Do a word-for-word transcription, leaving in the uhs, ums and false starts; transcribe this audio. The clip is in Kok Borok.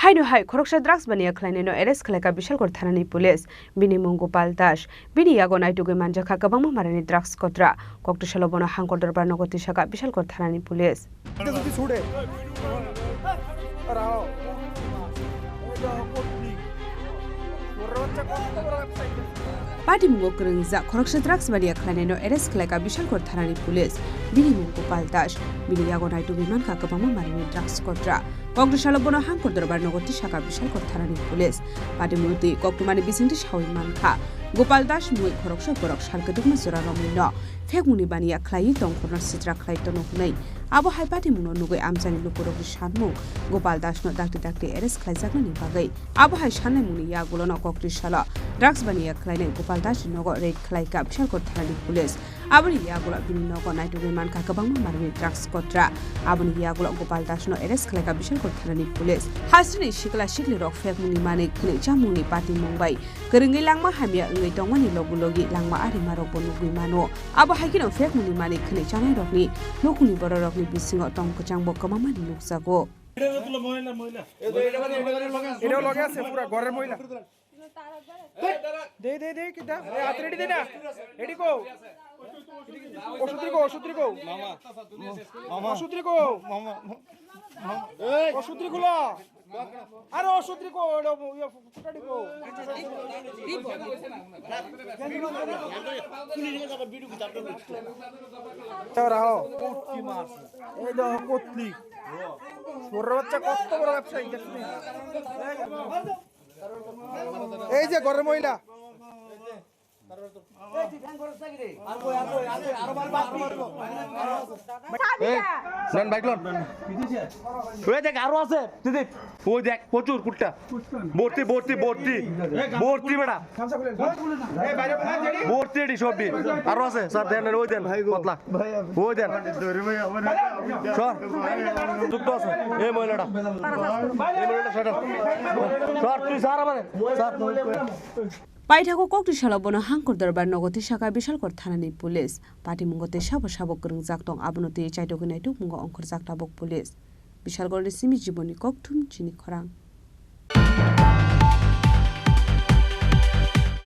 Haino hai khoroksa drugs baniya khlainaino arrest khlaikha Bishalgarh thanani police. Bini mung Gopal Das. Bini yago naitugwi manjakha kwbangma marini drugs kotra. Koktwsalo bono Hangkor Dorbar nogo tisakha Bishalgarh thanani police. এটা যদি ছুড়ে আর আও। এই দেখো, কটলি। ওর হচ্ছে কত বড় ব্যবসায়ী। Patimungo kwrwngjak khoroksa drugs baniya khlainaino arrest khlaikha Bishalgarh thanani police. Bini mung Gopal Das. Bini yago naitugwi mankha kwbangma marini drugs kotra. Koktwsalo bono Hangkor Dorbar nogo tisakha Bishalgarh thanani police. Patimungni twi koktwmani bisingtwi sawi mankha, Gopal Das mungwi khoroksa borok sal kwdwkma jora romwino phekmungni baniya khlaiwi tongkhorno sitra khlai tono hwnwi. Abo hai patimungno nugwi amchaini lukurokni sanmung Gopal Dasno dakti dakti arrest khlaijaknani bagwi. Abo hai sanlaimungni yagulono koktwsalo drugs baniya khlainai Gopal Dasni nogo raid khlaikha Bishalgarh thanani police. Aboni yagulo bini nogo naitugwi mankha kwbangma marini drugs kotra. Aboni yagulo Gopal Dasno arrest khlaikha Bishalgarh thanani police. Hasteni sikla siklirok phekmungni manwi khwnwi chamungni patimung bai kwrwngwi langma hamya wngwi tongmani logi logi langma arimarokbo nugwi mano. Abo hai kheno phekmungni manwi khwnwi chanairokni nukhungni bororokni bisingo tong kwchangbo kwmamani nukjago. এটা লগে আছে পুরা ঘরের মহিলা। দে, দে, দে, কিতা? এ, হাত রেডি দে না। রেডি কো? ওষুধ রেডি কো, ওষুধ রেডি কো? মামা। মামা। ওষুধ রেডি কো? মামা। ওষুধ রেডি কো লা? আরে ওষুধ রেডি কো, ওটা, ইয়ে, ফুটা রেডি কো? তাও রাখো। এই দেখো, কতলি। ছোট বাচ্চা কত বড় ব্যবসায়ী, দেখছো নি? এই যে ঘরের মহিলা। এই, নেন বাইক লন। ওই দেখ, আরো আছে, দিদি। ওই দেখ, প্রচুর কুট্টা। ভর্তি, ভর্তি, ভর্তি। ভর্তি বেটা। ভর্তি এটি সব দিন। আরো আছে, স্যার, দেন, ওই দেন, পাতলা। ওই দেন। সর। যুক্ত আছে। এই মহিলাটা। এই মহিলাটা, স্যার। স্যার, তুই স্যার আমারে। Sir. Paithago koktwsalo bono Hangkor Dorbar nogo tisakha Bishalgarh thanani police. Patimungo tei sabo sabo kwrwngjak tong, abono twi chaitogwi naitukmungo ongkhorjak tabuk police. Bishalgarhni simi Jiboni Kokthum, chini khorang.